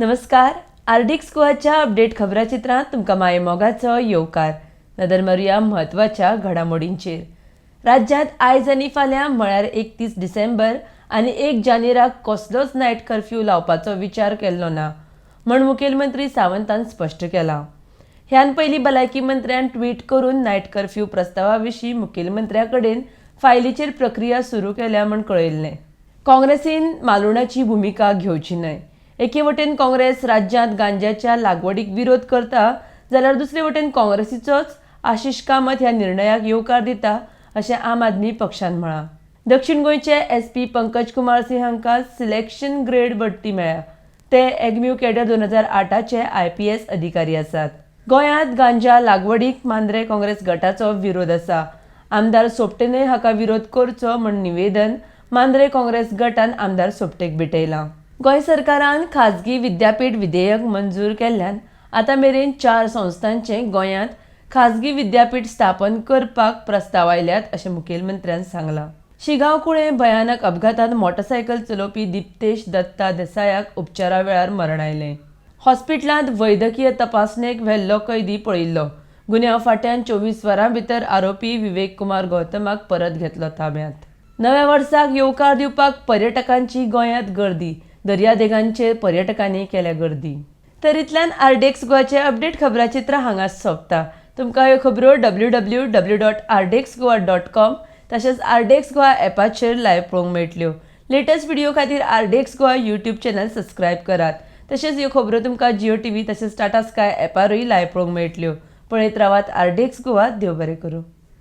नमस्कार, RDX गोवाच्या update खबराचित्रांत तुमकां माये मोगाचो येवकार. नदर मारुया म्हत्वाच्या घडामोडींचेर. राज्यांत आयज आनी फाल्यां म्हळ्यार 31 डिसेंबर आनी 1 जानेराक कसलोच नायट कर्फ्यू लावपाचो विचार केल्लो ना म्हण मुखेलमंत्री सावंतान स्पश्ट केलां. ह्यान पयलीं भलायकी मंत्र्यान ट्वीट करून नायट कर्फ्यू प्रस्तावा विशीं मुखेलमंत्र्या कडेन फायलीचेर प्रक्रिया सुरू केल्या म्हण कळयल्लें. काँग्रेसीन मालुणाची भुमिका घेवची न्हय. एके वटेन काँग्रेस राज्यांत गांज्याच्या लागवडीक विरोध करता जाल्यार दुसरे वटेन काँग्रेसीचोच आशिश कामत ह्या निर्णयाक येवकार दिता अशें आम आदमी पक्षान म्हळां. दक्षिण गोंयचे एसपी पंकज कुमार सिंह हांकां सिलेक्शन ग्रेड बडटी मेळ्ळ्या. ते एग्म्यू कॅडर 2008चे आयपीएस अधिकारी आसात. गोंयांत गांजा लागवडीक मांद्रे काँग्रेस गटाचो विरोध आसा. आमदार सोपटेनय हाका विरोध करचो म्हूण निवेदन मांद्रे काँग्रेस गटान आमदार सोपटेक भेटयलां. गोंय सरकारान खाजगी विद्यापीठ विधेयक मंजूर केल्ल्यान आतां मेरेन 4 संस्थांचे गोंयांत खाजगी विद्यापीठ स्थापन करपाक प्रस्ताव आयल्यात अशें मुखेलमंत्र्यान सांगलां. शिगांव कुळें भयानक अपघातांत मोटरसायकल चलोवपी दिप्तेश दत्ता देसायाक उपचारा वेळार मरण आयलें. हॉस्पिटलांत वैद्यकीय तपासणेक व्हेल्लो कैदी पळयिल्लो. गुन्यांव फांट्यान 24 वरां भितर आरोपी विवेक कुमार गौतमाक परत घेतलो ताब्यांत. नव्या वर्साक येवकार दिवपाक पर्यटकांची गोंयांत गर्दी. दर्यादेगांचेर पर्यटकांनी केल्या गर्दी. तर इतल्यान आरडीएक्स गोवाचे अपडेट खबराचित्र हांगाच सोंपता. तुमकां ह्यो खबरो www.rdxgoa.com तशेंच आरडीएक्स गोवा ॲपाचेर लायव्ह पळोवंक मेळटल्यो. लेटस्ट व्हिडिओ खातीर RDX Goa YouTube channel subscribe करात. तशेंच ह्यो खबरो तुमकां जिओ टीव्ही तशेंच टाटा स्काय ॲपारूय लायव्ह पळोवंक मेळटल्यो. पळयत रावात आरडीएक्स गोवा. देव बरें करूं.